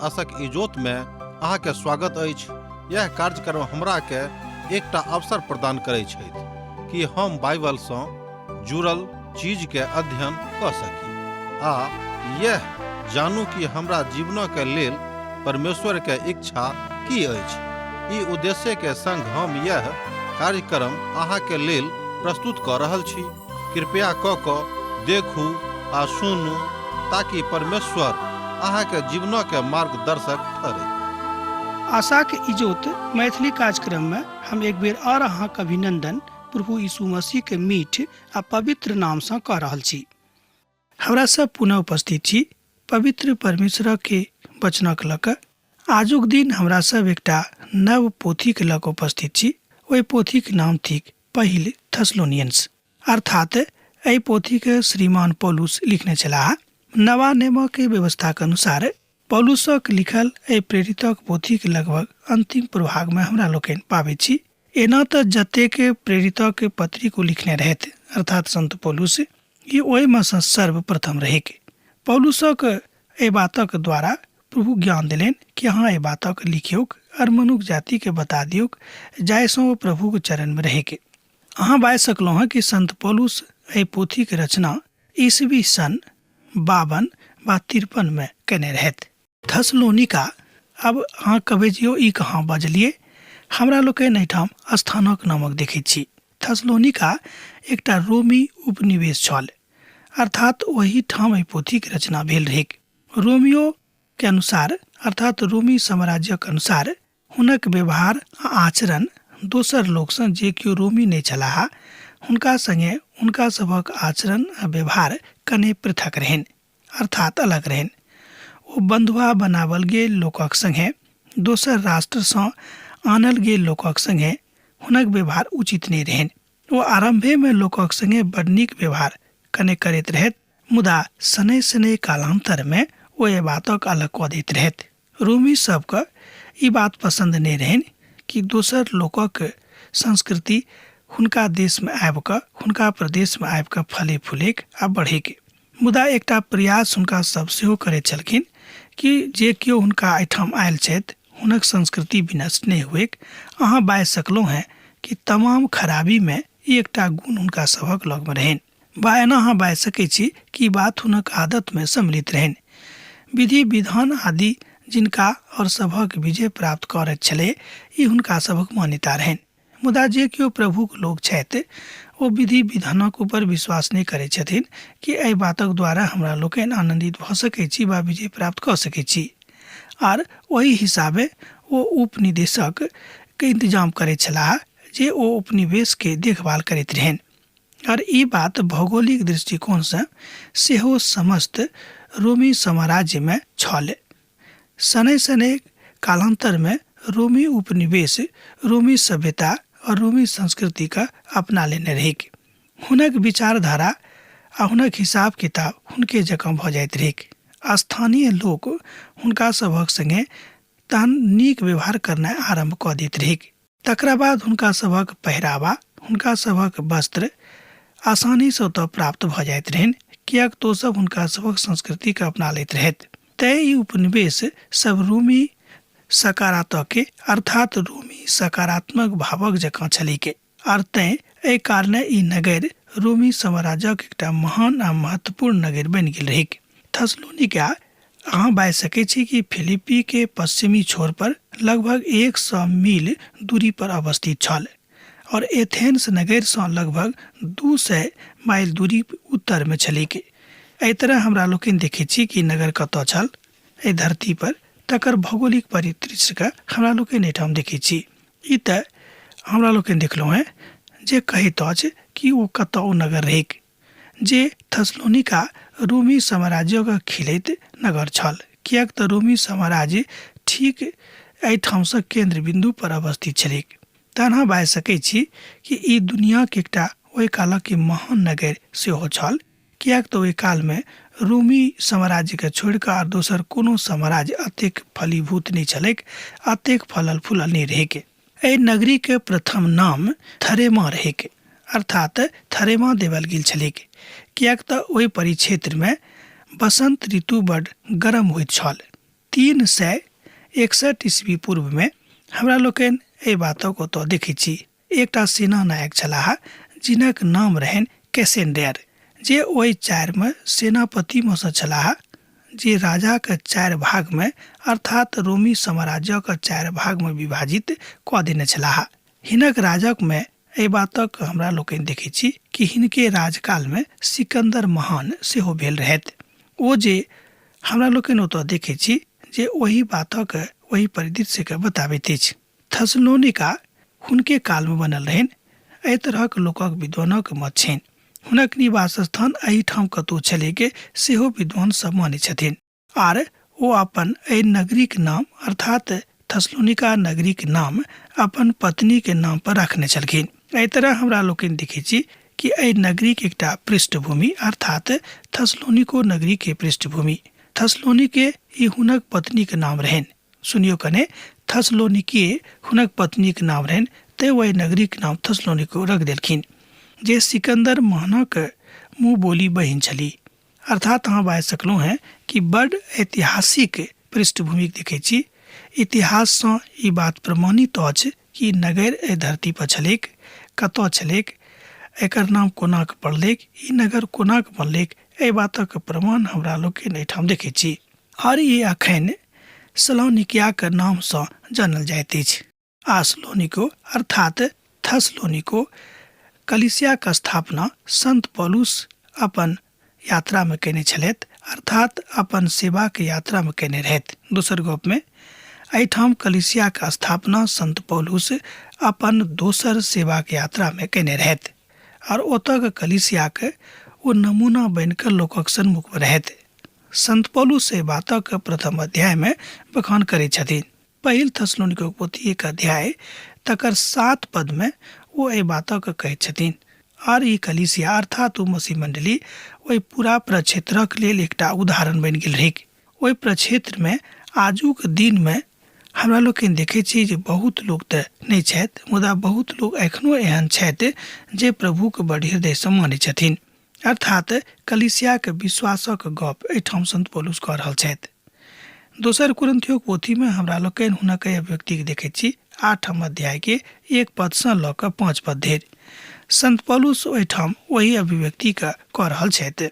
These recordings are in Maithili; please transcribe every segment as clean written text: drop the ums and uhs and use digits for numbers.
आशक इजोत में अहाँ के स्वागत अछि। यह कार्यक्रम हमरा के एकटा अवसर प्रदान करै छथि कि हम बाइबल सँ जुड़ल चीज के अध्ययन कऽ सकी आ यह जानू कि हमरा जीवन के लेल परमेश्वर के इच्छा की अछि। ई उद्देश्य के संग हम यह कार्यक्रम अहाँ के लेल प्रस्तुत कऽ रहल छी। कृपया कऽ कऽ देखू आ सुनू ताकि परमेश्वर अहाँके जीवनके मार्गदर्शक ठहरै। आशाक इजोत मैथिली कार्यक्रम में हम एक बेर और अहाँक अभिनंदन प्रभु यीशु मसीह के मीठ आ पवित्र नाम से कऽ रहल छी। हमरा सब पुनः उपस्थित छी पवित्र परमेश्वर के वचनक लऽ कऽ। आजुक दिन हमरा सब एकटा नव पोथीके लऽ कऽ उपस्थित छी। ओहि पोथीक नाम थिक पहिल थेसलोनियंस, अर्थात एहि पोथीके श्रीमान पौलुस लिखने छलाह। नवा नियमक व्यवस्थाक अनुसार पौलुसक लिखल एहि प्रेरितक पोथीक लगभग अंतिम प्रभागमे हमरा लोकनि पाबैत छी। एना तऽ जतेक प्रेरितक पत्रिक ओ लिखने रहथि, अर्थात संत पौलुस, ई ओहिमे सँ सर्वप्रथम रहैक। पौलुसक एहि बातक द्वारा प्रभु ज्ञान देलनि कि अहाँ एहि बातक लिखियौक और मनुख जातिके बता दियौक जाहिसँ ओ प्रभुक चरणमे रहैक। अहाँ बाजि सकलहुँ हँ कि संत पौलुस एहि पोथीक रचना ईस्वी सन 52 वा 53 मे कयने रहथि। थेसलोनिका, आब अहाँ कहबै जे यौ ई कहाँ बजलियै? हमरा लोकनि एहिठाम स्थानक नामक देखैत छी। थेसलोनिका एकटा रोमी उपनिवेश छल, अर्थात ओहि ठाम एहि पोथीक रचना भेल रहैक। रोमियो के अनुसार, अर्थात रोमी साम्राज्यक अनुसार, हुनक व्यवहार आ आचरण दोसर लोकसँ जे केओ रोमी नहि छलाह हुनका संगे हुनका सभक आचरण आ व्यवहार कने पृथक रहनि, अर्थात अलग रहनि। ओ बन्धुआ बनावल गेल लोकक संगे, दोसर राष्ट्रसँ आनल गेल लोकक संगे हुनक व्यवहार उचित नहि रहनि। ओ आरम्भेमे लोकक संगे बड़ नीक व्यवहार कने करैत रहथि, मुदा शनैः शनैः कालान्तरमे ओ एहि बातक अलग कऽ दैत रहथि। रोमी सबके ई बात पसन्द नहि रहनि कि दोसर लोकक संस्कृति हुनका देशमे आबि कऽ, हुनका प्रदेशमे आबि कऽ फले फूलैक आ बढ़ैक। मुदा एकटा प्रयास हुनका सब सेहो करैत छलखिन कि जे केओ हुनका एहिठाम आयल छथि हुनक संस्कृति विनष्ट नहि हुएक। अहाँ बाजि सकलहुँ हेँ कि तमाम खराबीमे ई एकटा गुण हुनका सभक लगमे रहनि। वा एना अहाँ बाजि सकैत छी कि ई बात हुनक आदतमे सम्मिलित रहनि। विधि विधान आदि जिनका और सभक विजय प्राप्त करैत छलै, ई हुनका सभक मान्यता रहनि। मुदा जे केओ प्रभुक लोक छथि ओ विधि विधानक ऊपर विश्वास नहि करैत छथिन कि एहि बातक द्वारा हमरा लोकनि आनन्दित भऽ सकैत छी वा विजय प्राप्त कऽ सकैत छी। आर ओहि हिसाबे ओ उपनिदेशक के इंतजाम करैत छलाह जे ओ उपनिवेश के देखभाल करैत रहनि। आर ई बात भौगोलिक दृष्टिकोणसँ सेहो समस्त रोमी साम्राज्यमे छल। शनैः शनैः कालान्तरमे रोमी उपनिवेश रोमी सभ्यता और रोमी संस्कृतिके अपना लेने रहैक। हुनक विचारधारा आ हुनक हिसाब किताब हुनके जकाँ भऽ जाइत रहैक। स्थानीय लोक हुनका सभक संगे तहन नीक व्यवहार करनाइ आरम्भ कऽ दैत रहैक। तकरा बाद हुनका सभक पहिरावा, हुनका सभक वस्त्र आसानीसँ ओतऽ प्राप्त भऽ जाइत रहनि, किएक तऽ ओसभ हुनका सभक संस्कृतिके अपना लैत रहथि। तेँ ई उपनिवेश सभ रोमी सकारातके अर्थात रोमी सकारात्मक भावक जकाँ छलैक आर तेँ एहि कारणे ई नगर रोमी साम्राज्यक एकटा महान आ महत्वपूर्ण नगर बनि गेल रहैक। थेसलोनिका अहाँ बाजि सकै छी कि फिलिप्पी के पश्चिमी छोर पर लगभग 100 मील दूरी पर अवस्थित छल और एथेंस नगर सँ लगभग 200 माइल दूरी उत्तर में छलैक। एहि तरह हमरा लोकनि देखैत छी कि नगर कतऽ छल एहि धरती पर, तकर भौगोलिक परिदृश्य के हमरा लोकनि एहिठाम देखैत छी। ई तऽ हमरा लोकनि देखलहुँ हेँ जे कहैत अछि कि ओ कतऽ ओ नगर रहैक जे थेसलोनिका रोमी साम्राज्यक खिलैत नगर छल, किएक तँ रोमी साम्राज्य ठीक एहिठामसँ केन्द्र बिन्दु पर अवस्थित छलैक। तहन अहाँ बाजि सकैत छी कि ई दुनियाक एकटा ओहि कालक महान नगर सेहो छल, किएक तँ ओहि कालमे रोमी साम्राज्यकेँ छोड़ि कऽ आर दोसर कोनो साम्राज्य एतेक फलीभूत नहि छलैक, एतेक फलल फूलल नहि रहैक। एहि नगरीक प्रथम नाम थरेमा रहैक, अर्थात थरेमा देवल गेल छलैक, किएक तँ ओहि परिक्षेत्रमे बसंत ऋतु बड गरम होइत छल। 361 ईस्वी पूर्वमे हमरा लोकनि एहि बातक ओतऽ देखै छी। एकटा सेना नायक छलाह जिनक नाम रहनि कैसेंडेर, जे ओहि चारिमे सेनापतिमे सँ छलाह जे राजाक चारि भागमे अर्थात रोमी साम्राज्यक चारि भागमे विभाजित कऽ देने छलाह। हिनक राजकमे एहि बातक हमरा लोकनि देखै छी कि हिनके राजकालमे सिकन्दर महान सेहो भेल रहथि। ओ जे हमरा लोकनि ओतऽ देखै छी जे ओहि बातक ओहि परिदृश्यके बताबैत अछि। थसलोनिका हुनके कालमे बनल रहनि। एहि तरहक लोकक विद्वानक मत छनि। हुनक निवास स्थान एहिठाम कतहु छलैक सेहो विद्वान सब मानै छथिन। आर ओ अपन एहि नगरीक नाम अर्थात थसलोनिका नगरीक नाम अपन पत्नीके नाम पर रखने छलखिन। एहि तरह हमरा लोकनि देखै छी कि एहि नगरीक एकटा पृष्ठभूमि अर्थात थसलोनिको नगरीके पृष्ठभूमि थसलोनिके ई हुनक पत्नीक नाम रहनि। सुनियो कने थसलोनिके हुनक पत्नीक नाम रहनि तें ओहि नगरीक नाम थसलोनिको रख देलखिन जे सिकंदर महानक मुँह बोली बहिन छली। अर्थात अहाँ बाजि सकलहुँ हेँ कि बड्ड ऐतिहासिक पृष्ठभूमिक देखै छी। इतिहाससँ ई बात प्रमाणित अछि कि नगर एहि धरती पर छलैक, कतऽ छलैक, एकर नाम कोना कऽ पड़लैक, ई नगर कोना कऽ बनलैक, एहि बातक प्रमाण हमरा लोकनि एहिठाम देखै छी। आर ई अखन सलोनिकियाक नामसँ जानल जाइत अछि। आसलोनिको अर्थात थसलोनिको कलिसियाक स्थापना संत पौलुस अपन यात्रामे कयने छलथि अर्थात अपन सेवाक यात्रामे कयने रहथि। दोसर गपमे एहिठाम कलिसियाक स्थापना संत पौलुस अपन दोसर सेवाक यात्रामे कयने रहथि आओर ओतऽके कलिसियाक ओ नमूना बनि कऽ लोकक सन्मुखमे रहथि। संत पौलुस एहि बातक प्रथम अध्यायमे बखान करैत छथिन। पहिल थसलोनिकोक पोथी एक अध्याय तकर 7 पदमे ओ एहि बातक कहैत छथिन। आर ई कलीसिया अर्थात ओ मसीह मंडली ओहि पूरा प्रक्षेत्रक लेल एकटा उदाहरण बनि गेल रहैक। ओहि प्रक्षेत्रमे आजुक दिनमे हमरा लोकनि देखै छी जे बहुत लोक तऽ नहि छथि मुदा बहुत लोक एखनो एहन छथि जे प्रभुके बड़ हृदयसँ मानै छथिन। अर्थात कलीसियाक विश्वासक गप एहिठाम संत पौलुस कऽ रहल छथि। दोसर कुरिन्थियोक पोथीमे हमरा लोकनि हुनक एहि अभिव्यक्तिके देखैत छी 8 अध्यायके 1 पदसँ लऽ कऽ 5 पद धरि। संत पौलुस ओहिठाम ओहि अभिव्यक्तिके कऽ रहल छथि।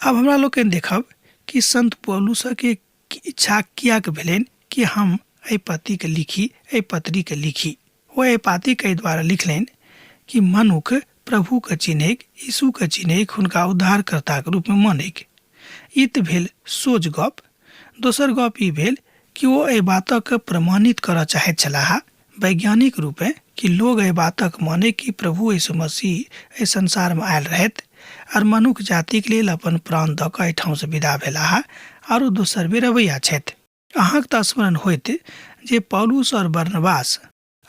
आब हमरा लोकनि देखब कि संत पौलुसक इच्छा किएक भेलनि कि हम एहि पत्तीके लिखी, एहि पत्रीके लिखी। ओ एहि पातीके एहि दुआरे लिखलनि कि मनुख प्रभुके चिन्हैक, यीशुके चिन्हैक, हुनका उद्धारकर्ताके रूपमे मानैक। ई तऽ भेल सोझ गप। दोसर गप ई भेल कि ओ एहि बातक प्रमाणित करऽ चाहैत छलाह वैज्ञानिक रूपेँ कि लोग एहि बातक मानै कि प्रभु यीशु मसीह एहि संसारमे आयल रहथि आर मनुख जातिक लेल अपन प्राण दऽ कऽ एहिठामसँ विदा भेलाह आरो दोसर बेर अबैया छथि। अहाँक तऽ स्मरण होइत जे पौलुस और बरनबास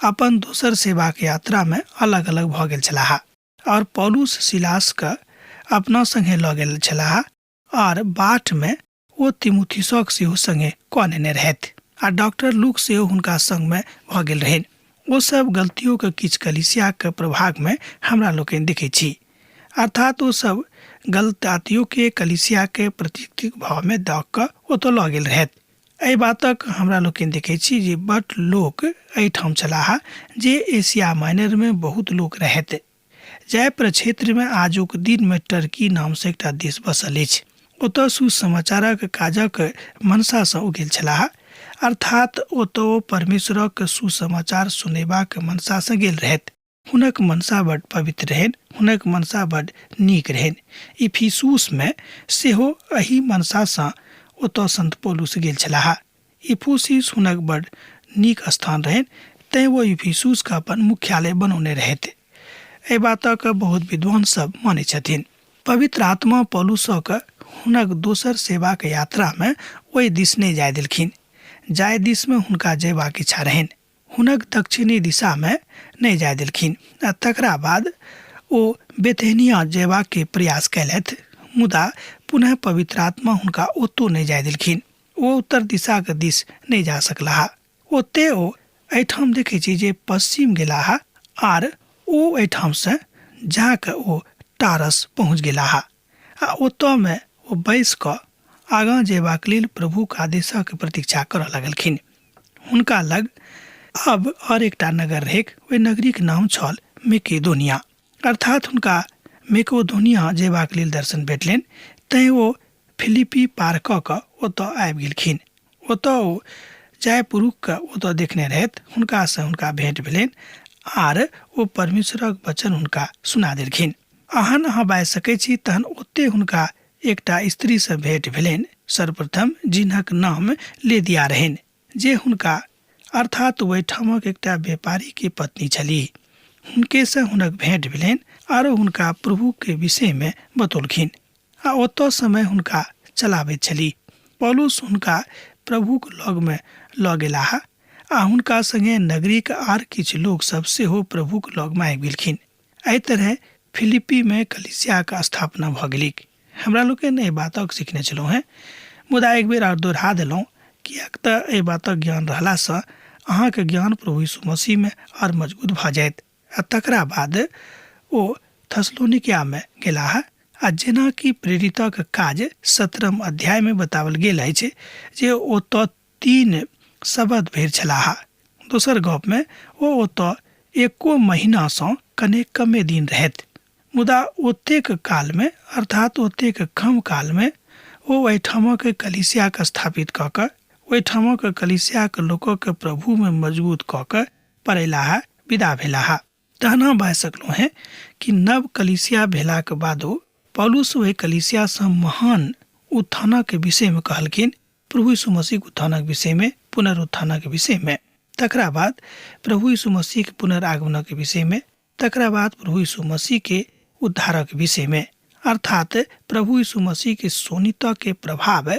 अपन दोसर सेवाक यात्रामे अलग-अलग भऽ गेल छलाह और पौलुस सिलासके अपना संगे लऽ गेल छलाह आर बाटमे ओ तिमुथिसक सेहो संगे कऽ नेने रहथि आ डॉक्टर लूक सेहो हुनका संगमे भऽ गेल रहनि। ओ सब गलतियोके किछु कलीसियाक प्रभागमे हमरा लोकनि देखैत छी। अर्थात ओ सब गलतातियोके कलीसियाके प्रतीक भावमे दऽ कऽ ओतऽ लऽ गेल रहथि। एहि बातक हमरा लोकनि देखैत छी जे बड लोक एहिठाम छलाह जे एशिया माइनरमे बहुत लोक रहथि। जाहि प्रक्षेत्रमे आजुक दिनमे टर्की नामसँ एकटा देश बसल अछि ओतऽ सुसमाचारक काजक मनसासँ ओ गेल छलाह। अर्थात ओतऽ ओ परमेश्वरक सुसमाचार सुनेबाक मनसासँ गेल रहथि। हुनक मनसा बड पवित्र रहनि, हुनक मनसा बड नीक रहनि। इफिसुसमे सेहो एहि मनसासँ ओतऽ संत पौलुस गेल छलाह। इफुसिस हुनक बड नीक स्थान रहनि, तेँ ओ इफिसुसके अपन मुख्यालय बनौने रहथि। एहि बातक बहुत विद्वान सब मानै छथिन। पवित्र आत्मा पौलुसक हुनक दोसर सेवाक यात्रामे ओहि दिस नहि जाय देलखिन, जाहि दिसमे हुनका जयबाक इच्छा रहनि। हुनक दक्षिणी दिशामे नहि जाय देलखिन आ तकरा बाद ओ बेथेनिया जयबाक प्रयास कयलथि, मुदा पुनः पवित्र आत्मा हुनका ओतौ नहि जाय देलखिन। ओ उत्तर दिशाक दिस नहि जा सकलाह। ओतय ओ एहिठाम देखै छी जे पश्चिम गेलाह आर ओ एहिठामसँ जा कऽ ओ टारस पहुँच गेलाह आ ओतऽ मे ओ बैस कऽ आगाँ जयबाक लेल प्रभुक आदेशक प्रतीक्षा करऽ लगलखिन। हुनका लग आब आओर एकटा नगर रहैक, ओहि नगरीक नाम छल मेकेदोनिया। अर्थात हुनका मेकोदोनिया जयबाक लेल दर्शन भेटलनि, तैँ ओ फिलिपी पार कऽ कऽ ओतऽ आबि गेलखिन। ओतऽ ओ जाहि पुरुषके ओतऽ देखने रहथि, हुनकासँ हुनका भेँट भेलनि आर ओ परमेश्वरक वचन हुनका सुना देलखिन। अहन अहाँ बाजि सकैत छी तहन ओते हुनका एकटा स्त्रीसँ भेँट भेलनि, सर्वप्रथम जिनक नाम लेदिया रहनि, जे हुनका अर्थात ओहिठामक एकटा व्यापारीके पत्नी छलीह। हुनकेसँ हुनक भेँट भेलनि आरो हुनका प्रभुके विषयमे बतौलखिन आ ओतऽ समय हुनका चलाबैत छलीह। पौलुस हुनका प्रभुक लगमे लऽ गेलाह आ हुनका संगे नगरीक आर किछु लोक सभ सेहो प्रभुक लगमे आबि गेलखिन। एहि तरहेँ फिलिप्पीमे कलीसियाक स्थापना भऽ गेलैक। हमरा लोकनि एहि बातक सिखने छलहुँ हेँ, मुदा एक बेर आओर दोहरा देलहुँ, किएक तँ एहि बातक ज्ञान रहलासँ अहाँक ज्ञान प्रभु यीशु मसीहमे आओर मजगूत भऽ जायत। आ तकरा बाद ओ थसलोनिकियामे गेलाह आ जेना कि प्रेरितक काज सत्रहम अध्यायमे बताओल गेल अछि जे ओतऽ 3 शब्द भरि छलाह। दोसर गपमे ओ ओतऽ एको महीनासँ कने कमे दिन रहथि। मुदा ओतेक कालमे अर्थात ओतेक कम कालमे ओ ओहिठामक कलीसियाके स्थापित कऽ कऽ ओहिठामक कलीसियाक लोकके प्रभुमे मजबूत कऽ कऽ पड़ैलाह, विदा भेलाह। तहन हम बाजि सकलहुँ हेँ कि नव कलीसिया भेलाक बादो पौलुस ओहि कलीसियासँ महान उत्थानक विषयमे कहलखिन, प्रभु यीशु मसीहक उत्थानक विषयमे, पुनरुत्थानक विषयमे। तकरा बाद प्रभु यीशु मसीहक पुनरागमनक विषयमे, तकरा बाद प्रभु यीशु मसीहके उद्धारक विषयमे, अर्थात प्रभु यीशु मसीहके शोणितके प्रभाव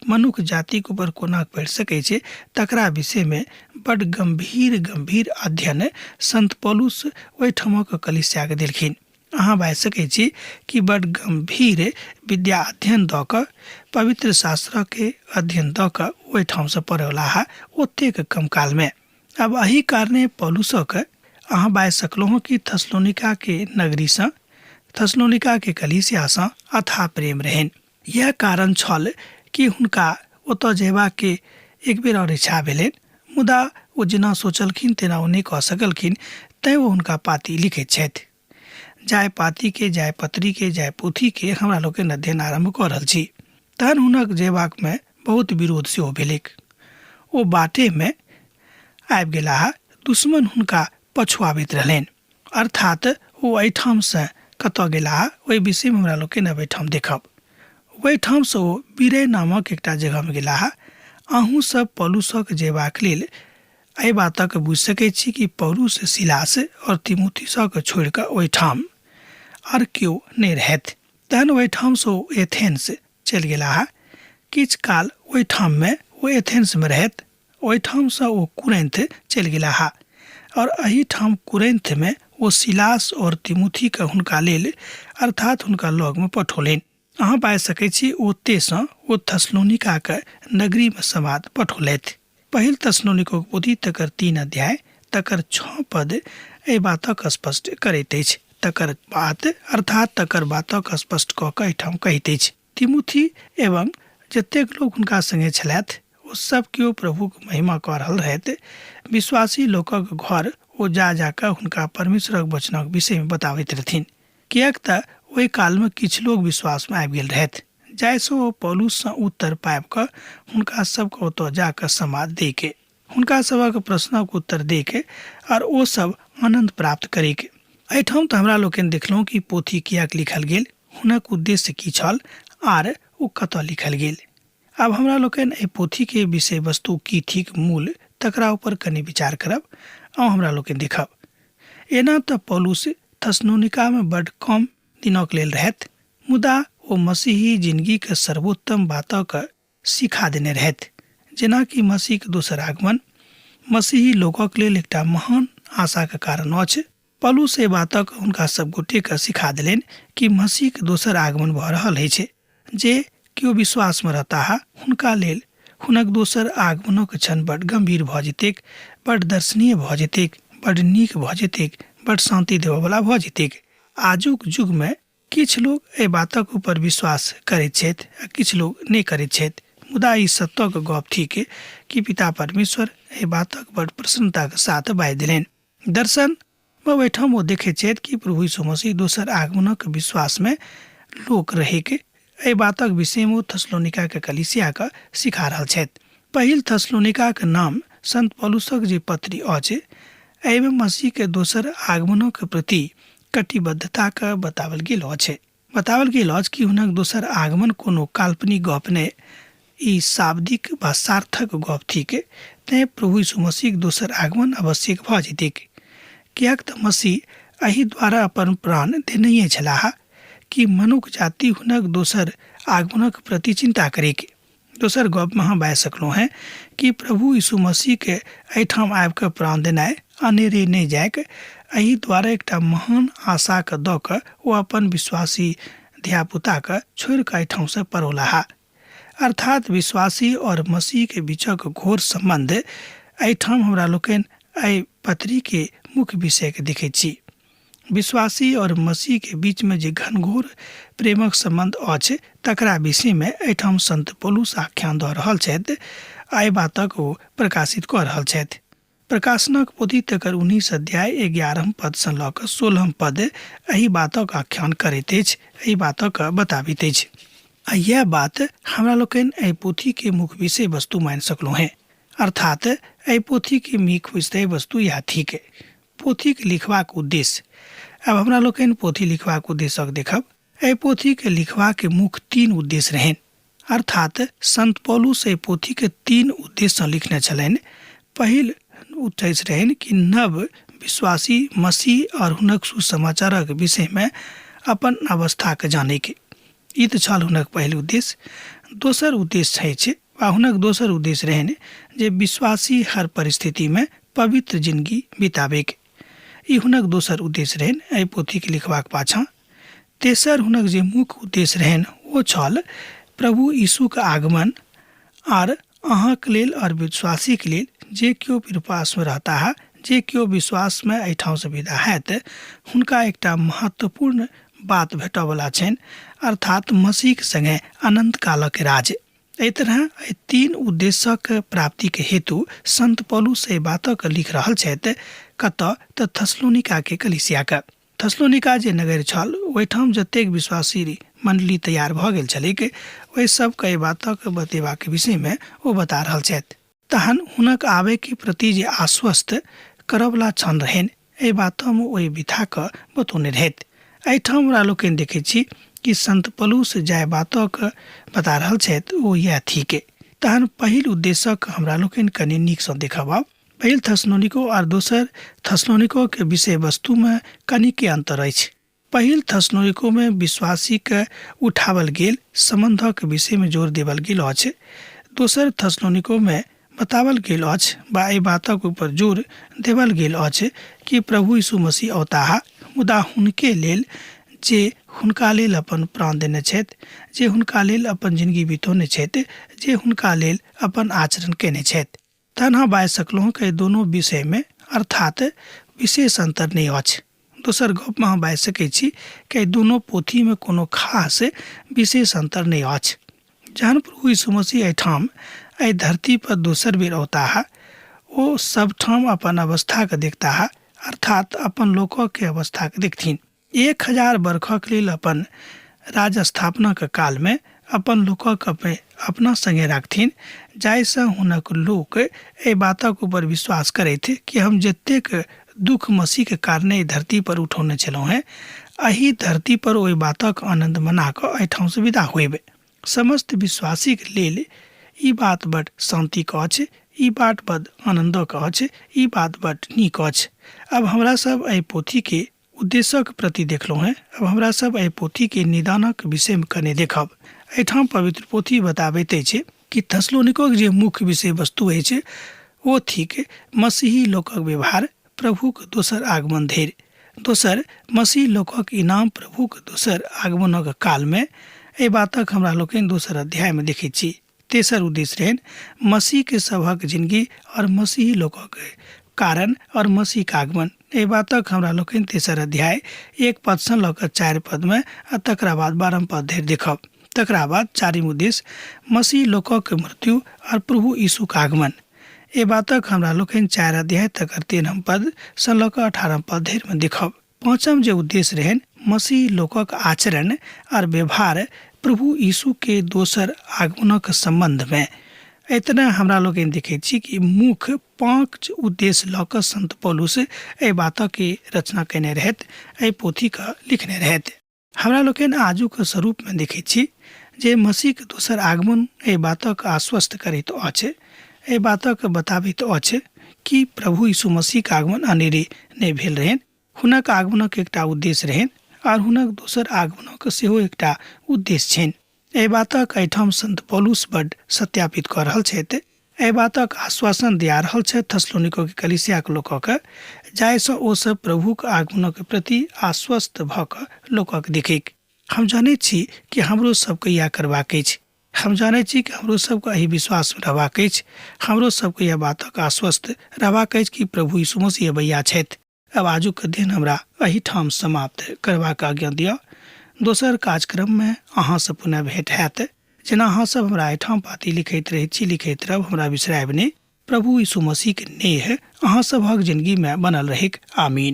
मनुख जातिक ऊपर कोना पड़ि सकै छै तकरा विषयमे बड गम्भीर गम्भीर अध्ययन संत पौलुस ओहिठामक कलीसियाके देलखिन। अहाँ बाजि सकै छी कि बड गम्भीर विद्या अध्ययन दऽ कऽ पवित्र शास्त्रके अध्ययन दऽ कऽ ओहिठामसँ पढ़ौलाह ओतेक कम कालमे। आब एहि कारणे पौलुसक अहाँ बाजि सकलहुँ कि थसलोनिकाके नगरीसँ थसलोनिकाके कलीसियासँ अथाह प्रेम रहनि। इएह कारण छल कि हुनका ओतऽ जयबाके एक बेर आओर इच्छा भेलनि, मुदा ओ जेना सोचलखिन तेना ओ नहि कऽ सकलखिन, तैँ ओ हुनका पाती लिखैत छथि। जाहि पातीके, जाहि पत्रीके, जाहि पोथीके हमरा लोकनि अध्ययन आरम्भ कऽ रहल छी। तहन हुनक जयबाकमे बहुत विरोध सेहो भेलैक। ओ बाटेमे आबि गेलाह, दुश्मन हुनका पछुआबैत रहलनि। अर्थात ओ एहिठामसँ कतऽ गेलाह ओहि विषयमे हमरा लोकनि आब एहिठाम देखब। ओहिठामसँ ओ बिरय नामक एकटा जगहमे गेलाह। अहूँ सब पौलुसक जयबाक लेल एहि बातक बुझि सकैत छी कि पौलुस सिलास और तिमुथिसक छोड़ि कऽ ओहिठाम आर केओ नहि रहथि। तहन ओहिठामसँ ओ एथेंस चलि गेलाह। किछु काल ओहिठाममे ओ एथेंसमे रहथि। ओहिठामसँ ओ कुरैन्थ चलि गेलाह और एहिठाम कुरैन्थमे ओ सिलास और तिमुथीके हुनका लेल अर्थात हुनका लगमे पठौलनि। अहाँ बाजि सकैत छी ओतेसँ ओ थसलोनिकाक नगरीमे समाद पठौलथि। पहिल थसलोनिकोक पोथी तकर 3 अध्याय तकर 6 पद एहि बातक स्पष्ट करैत अछि। तकर बात अर्थात तकर बातक स्पष्ट कऽ कऽ एहिठाम कहैत अछि। तिमुथी एवं जतेक लोक हुनका संगे छलथि ओ सब केओ प्रभुक महिमा कऽ रहल रहथि। विश्वासी लोकक घर ओ जा जा कऽ हुनका परमेश्वरक वचनक विषयमे बताबैत रहथिन, किएक तऽ ओहि कालमे किछु लोक विश्वासमे आबि गेल रहथि, जाहिसँ ओ पौलुससँ उत्तर पाबि कऽ हुनका सबके ओतऽ जा कऽ समाद दैके, हुनका सभक प्रश्नक उत्तर दैके आर ओ सब आनन्द प्राप्त करैके। एहिठाम तऽ हमरा लोकनि देखलहुँ कि पोथी किएक लिखल गेल, हुनक उद्देश्य की छल आर ओ कतऽ लिखल गेल। आब हमरा लोकनि एहि पोथीके विषय वस्तु की थिक मूल तकरा ऊपर कनि विचार करब आ हमरा लोकनि देखब। एना तऽ पौलुस थसलोनिकामे बड्ड कम दिनक लेल रहथि, मुदा ओ मसीही जिनगीक सर्वोत्तम बातक सिखा देने रहथि, जेना कि मसीहक दोसर आगमन मसीही लोकक लेल एकटा महान आशाक कारण अछि। पौलुस एहि बातक हुनका सब गोटेके सिखा देलनि कि मसीहक दोसर आगमन भऽ रहल अछि। जे केओ विश्वासमे रहताह हुनका लेल हुनक दोसर आगमनक क्षण बड गम्भीर भऽ जेतैक, बड दर्शनीय भऽ जेतैक, बड नीक भऽ जेतैक, बड शान्ति देबऽवला भऽ जेतैक। आजुक युगमे किछु लोक एहि बातक ऊपर विश्वास करैत छथि आ किछु लोक नहि करैत छथि, मुदा ई सत्यक गप थिक कि पिता परमेश्वर एहि बातक बड़ प्रसन्नताक साथ बाजि देलनि। दर्शन मे ओहिठाम ओ देखैत छथि कि प्रभु यीशु मसीह दोसर आगमनक विश्वास मे लोक रहैक, एहि बातक विषय मे ओ थसलोनिका के कलीसिया के सिखा रहल छथि। पहिल थसलोनिकाक नाम संत पौलुसक जे पत्री अछि, एहिमे मसीह के दोसर आगमनक प्रति कटिबद्धताक बताओल गेल अछि। बताओल गेल अछि कि हुनक दोसर आगमन कोनो काल्पनिक गप नहि, ई शाब्दिक वा सार्थक गप थिक। तेँ प्रभु यीशु मसीहक दोसर आगमन आवश्यक भऽ जेतैक, किएक तँ मसीह एहि द्वारा अपन प्राण देनहिए छलाह कि मनुख जाति हुनक दोसर आगमनक प्रति चिन्ता करैक। दोसर गपमे अहाँ बाजि सकलहुँ हेँ कि प्रभु यीशु मसीहके एहिठाम आबि कऽ प्राण देनाइ अनेरे नहि जाइक, एहि द्वारे एकटा महान आशाके दऽ कऽ ओ अपन विश्वासी धियापुताके छोड़ि कऽ एहिठामसँ पड़ौलाह। अर्थात विश्वासी आओर मसीहके बीचक घोर सम्बन्ध एहिठाम हमरा लोकनि एहि पत्रीके मुख्य विषयके देखैत छी। विश्वासी और मसीह के बीच में जे घनघोर प्रेमक संबंध अछि तकरा विषय में एहिठाम संत पौलुस आख्यान दऽ रहल छथि, एहि बातक ओ प्रकाशित कऽ रहल छथि। प्रकाशनक पोथी तकर 19 अध्याय 11 पद सँ लऽ कऽ 16 पद एहि बातक आख्यान करैत अछि, एहि बातक बताबैत अछि। आ इएह बात हमरा लोकनि एहि पोथी के मुख्य विषय वस्तु मानि सकलहुँ हेँ। अर्थात एहि पोथी के मुख्य विषय वस्तु इएह थिक। पोथीक लिखबाक उद्देश्य। आब हमरा लोकनि पोथी लिखबाक उद्देश्यक देखब। एहि पोथीके लिखबाक मुख्य तीन उद्देश्य रहनि। अर्थात संत पौलुस एहि पोथीके तीन उद्देश्यसँ लिखने छलनि। पहिल उद्देश्य रहनि कि नव विश्वासी मसीह आओर हुनक सुसमाचारक विषयमे अपन अवस्थाके जानैके। ई तऽ छल हुनक पहिल उद्देश्य। दोसर उद्देश्य अछि वा हुनक दोसर उद्देश्य रहनि जे विश्वासी हर परिस्थितिमे पवित्र जिनगी बिताबैके। ई हुनक दोसर उद्देश्य रहनि एहि पोथीके लिखबाक पाछाँ। तेसर हुनक जे मुख्य उद्देश्य रहनि ओ छल प्रभु यीशुक आगमन आर अहाँक लेल और विश्वासीक लेल जे केओ विश्वासमे रहताह, जे केओ विश्वासमे एहिठामसँ विदा हैत, हुनका एकटा महत्वपूर्ण बात भेटऽवला छनि, अर्थात मसीहक संगे अनन्त कालक राज। एहि तरह एहि तीन उद्देश्यक प्राप्तिक हेतु संत पौलुस एहि बातक लिख रहल छथि। कतऽ? तऽ थसलोनिका के कलीसियाक। थसलोनिका जे नगर छल ओहिठाम जतेक विश्वासी मंडली तैयार भऽ गेल छलैक ओहि सबके एहि बातक बतेबाक विषयमे ओ बता रहल छथि। तहन हुनक आबयके प्रति जे आश्वस्त करऽवला क्षण रहनि एहि बातमे ओहि बिथाके बतौने रहथि। एहिठाम हमरा लोकनि देखैत छी कि संत पौलुस जाहि बातक बता रहल छथि ओ इएह थिक। तहन पहिल उद्देश्यक हमरा लोकनि कनि नीकसँ देखब आब। पहिल थसलोनिको आर दोसर थसलोनिको के विषय वस्तुमे कनिके अन्तर अछि। पहिल थसलोनिकोमे विश्वासीके उठावल गेल सम्बन्धक विषयमे जोर देवल गेल अछि। दोसर थसलोनिकोमे बतावल गेल अछि वा एहि बातक ऊपर जोर देवल गेल अछि कि प्रभु यीशु मसीह औताह, मुदा हुनके लेल जे हुनका लेल अपन प्राण देने छथि, जे हुनका लेल अपन जिनगी बितौने छथि, जे हुनका लेल अपन आचरण कयने छथि। तहन अहाँ बाजि सकलहुँ कि एहि दुनू विषयमे अर्थात विशेष अन्तर नहि अछि। दोसर गपमे अहाँ बाजि सकैत छी कि एहि दुनू पोथीमे कोनो खास विशेष अन्तर नहि अछि। जहन प्रभु यीशु मसीह एहिठाम एहि धरती पर दोसर बेर औताह, ओ सबठाम अपन अवस्थाके देखताह, अर्थात अपन लोकके अवस्थाके देखथिन। 1000 बरखक लेल अपन राज स्थापनाक कालमे अपन लोकक अपना संगे राखथिन, जाहिसँ हुनक लोक एहि बातक ऊपर विश्वास करथि कि हम जतेक दुःख मसीहके कारणे एहि धरती पर उठौने छलहुँ हेँ, एहि धरती पर ओहि बातक आनन्द मना कऽ एहिठामसँ विदा होयब। समस्त विश्वासीक लेल ई बात बड शान्तिक अछि, ई बात बड आनन्दक अछि, ई बात बड नीक अछि। आब हमरा सब एहि पोथीके उद्देश्यक प्रति देखलहुँ हेँ, आब हमरा सब एहि पोथीके निदानक विषयमे कने देखब। एहिठाम पवित्र पोथी बताबैत अछि कि थसलोनिकोक जे मुख्य विषय वस्तु अछि ओ थिक मसीही लोकक व्यवहार प्रभुक दोसर आगमन धरि। दोसर, मसीह लोकक इनाम प्रभुक दोसर आगमनक कालमे। एहि बातक हमरा लोकनि दोसर अध्यायमे देखैत छी। तेसर उद्देश्य रहनि मसीहके सभक जिनगी और मसीही लोकक कारण आओर मसीहक आगमन। एहि बातक हमरा लोकनि तेसर अध्याय 1 पदसँ लऽ कऽ 4 पदमे आ तकरा बाद 12 पद धरि देखब। तकरा बाद चारिम उद्देश्य मसीह लोकक मृत्यु आओर प्रभु यीशुक आगमन। एहि बातक हमरा लोकनि 4 अध्याय तकर 13 पदसँ लऽ कऽ 18 पद धरिमे देखब। पाँचम जे उद्देश्य रहनि मसीह लोकक आचरण आओर व्यवहार प्रभु यीशु के दोसर आगमनक सम्बन्धमे। एतना हमरा लोकनि देखैत छी कि मुख्य 5 उद्देश्य लऽ कऽ संत पौलुस एहि बातके रचना कयने रहथि, एहि पोथीके लिखने रहथि। हमरा लोकनि आजुक स्वरूपमे देखैत छी जे मसीहक दोसर आगमन एहि बातक आश्वस्त करैत अछि, एहि बातक बताबैत अछि कि प्रभु यीशु मसीहक आगमन अनेरे नहि भेल रहनि। हुनक आगमनक एकटा उद्देश्य रहनि आओर हुनक दोसर आगमनक सेहो एकटा उद्देश्य छनि। एहि बातक एहिठाम संत पौलुस बड्ड सत्यापित कऽ रहल छथि। एहि बातक आश्वासन दिया रहल छथि थसलोनिको के कलीसियाक लोकक, जाहिसँ ओ सब प्रभुक आगमनक प्रति आश्वस्त भऽ कऽ लोकक देखैक। हम जनैत छी कि हमरो सबके इएह करबाक अछि। हम जानैत छी कि हमरो सबके एहि विश्वासमे रहबाक अछि। हमरो सबके इएह बातक आश्वस्त रहबाक अछि कि प्रभु यीशु मसीह अबैया छथि। आब आजुक दिन हमरा एहिठाम समाप्त करबाक आज्ञा दिअ। दोसर कार्यक्रममे अहाँसँ पुनः भेंट हैत। जेना अहाँ सब हमरा एहिठाम पाती लिखैत रहैत छी, लिखैत रहब, हमरा बिसरायब नहि। प्रभु यीशु मसीहके नेह अहाँ सबहक जिनगीमे बनल रहैक। आमीन।